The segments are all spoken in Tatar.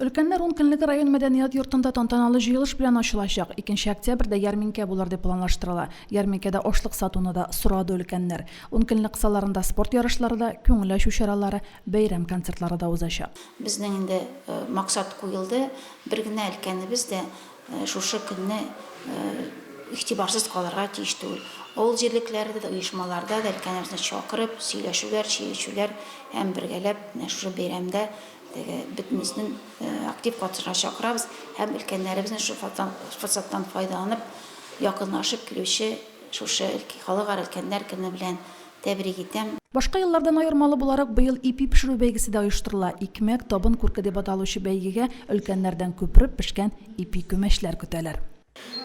Өлкәннәр ункөнлеге район мәдәният йортында тантаналы җыелыш белән ачылачак. Икенче октябрьдә ярминкә булыр дип планлаштырыла. Ярминкәдә ашлык сатуны да сорады өлкәннәр. Ункөнлек кысаларында спорт ярышлары да, күңел ачу чаралары, бәйрәм концертлары да узачак. Безнең инде максат куелды, бер генә өлкәнебез дә шушы көнне игътибарсыз калырга тиеш түгел. Авыл җирлекләрендә дә, оешмаларда да өлкәннәребезне чакырып, сөйләшүләр, чәй эчүләр һәм бергәләп менә шушы бәйрәмдә теге бөтенесенең актив катнашырга чакырабыз һәм өлкәннәребезне шушы форсаттан файдаланып, якынлашып килүче шушы Халыкара өлкәннәр көне белән тәбрик итәм. Башка еллардан аермалы буларак, быел ипи пешерү бәйгесе дә оештырыла. Икмәк, табын күрке дип аталучы бәйгегә өлкәннәрдән күпереп пешкән ипи-күмәчләр көтәләр.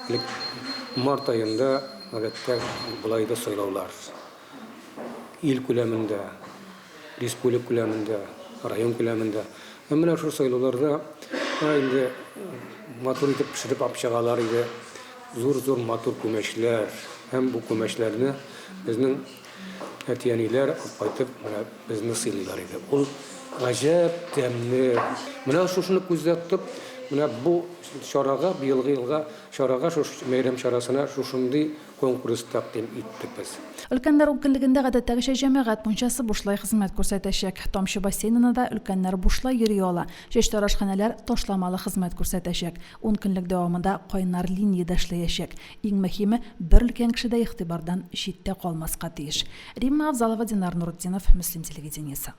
Элек март аенда, гадәттә, болай иде сайлаулар. Ил күләмендә, республика күләмендә, район күләмендә. Һәм менә шул сайлауларда инде матур итеп пешереп алып чыгалар иде. Зур-зур матур күмәчләр. Һәм бу күмәчләрне безнең әти-әниләр алып кайтып, менә безне сыйлыйлар иде. Ул гаҗәп тәмле. Менә шушыны күздә тотып, менә бу чарага, быелгы елга чарага, шушы бәйрәм чарасына шушындый конкурс тәкъдим иттек без. Өлкәннәр ункөнлегендә гадәттәгечә җәмәгать мунчасы бушлай хезмәт күрсәтәчәк. Тамчы бассейнына да өлкәннәр бушлай йөри ала. Чәчтарашханәләр ташламалы хезмәт күрсәтәчәк. Ункөнлек дәвамында кайнар линия дә эшләячәк. Иң мөһиме, бер өлкән кеше дә игътибардан читтә калмаска тиеш. Римма Авзалова, Динар Нуртдинов, Мөслим телевидениесе.